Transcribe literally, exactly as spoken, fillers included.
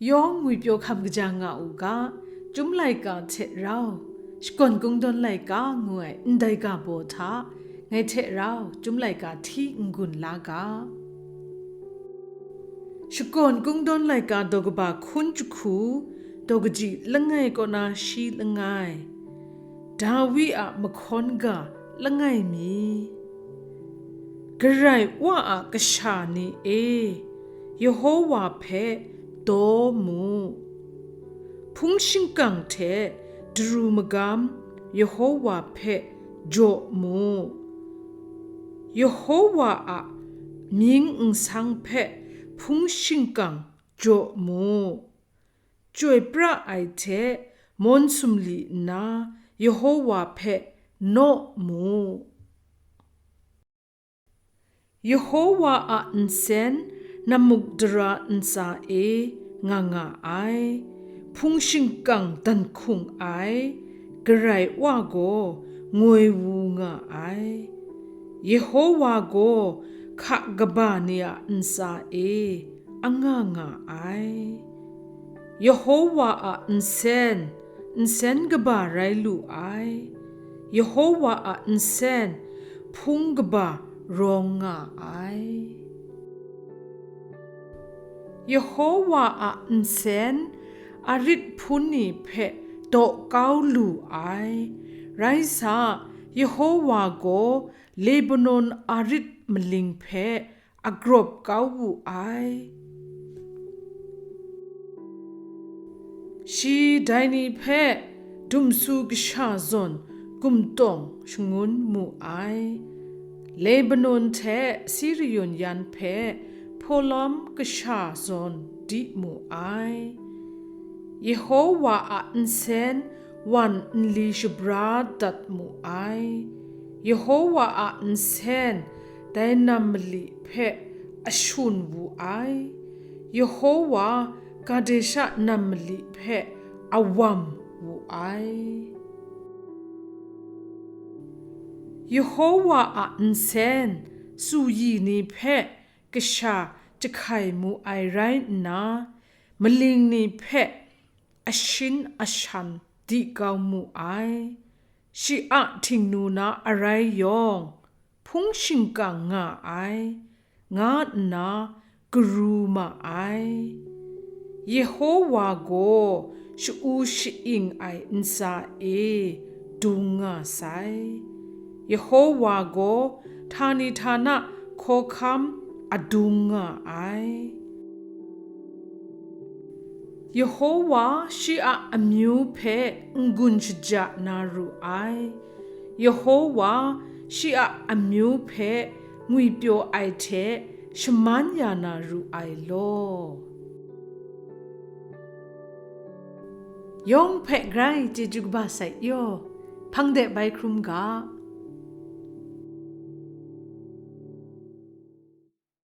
Yawng ngwipyaw hkam kaja nga u ga, Chyum laika hte rau, Shakawn Kungdawn laika ngu ai ndai ga baw hta, ngai hte rau Chyum laika hti n-gun la ga. Shakawn Kungdawn laika daw kaba hkun jahku, daw kaji langai kaw na shi langai. Dawi a mahkawn ga langai mi. Karai Wa a kasha ni e, Yehowa hpe daw mu. Hpung shingkang hte daru magam Yehowa hpe jaw mu. Yehowa a mying nsang hpe hpung shingkang jaw mu. Chyoi pra ai hte mawn sumli nna Yehowa hpe naw mu. Yehowa a nsen namuk dara ntsa e nga nga ai, hpung shingkang dan hkung ai, Karai Wa gaw ngoi wu nga ai. Yehowa gaw hka kaba ni a ntsa e anga nga ai. Yehowa a nsen, nsen kaba rai lu ai. Yehowa a nsen, hpung kaba rawng nga ai. Yehowa a nsen, arit hpun ni hpe daw kau lu ai. Rai sa, Yehowa gaw Lebanon arit maling hpe agrawp kau wu ai. Shi dai ni hpe dumsu kasha zawn gumtawng shangun mu ai. Lebanon hte Sirion yan hpe hpawlam kasha zawn di mu ai. Yehowa a nsen wan nli shabra dat mu ai. Yehowa a nsen dai nam mali hpe ashun wu ai. Yehowa Kadesha nam mali hpe awam wu ai. Yehowa a nsen suyi ni hpe kasha jahkai mu ai rai nna, maling ni hpe ashin ashan di kau mu ai. Shi a htingnu na arai yawng, hpung shingkang nga ai, nga nna karu ma ai. Yehowa gaw sha-u sha-ing ai ntsa e dung nga sai. Yehowa gaw htani htana hkawhkam adung nga ai. Yehowa shi a amyu hpe n-gun shaja na ru ai. Yehowa shi a amyu hpe ngwipyaw ai hte shaman ya na ru ai law. Yawng hpe grai chyeju kaba sai yaw, hpang de bai hkrum ga.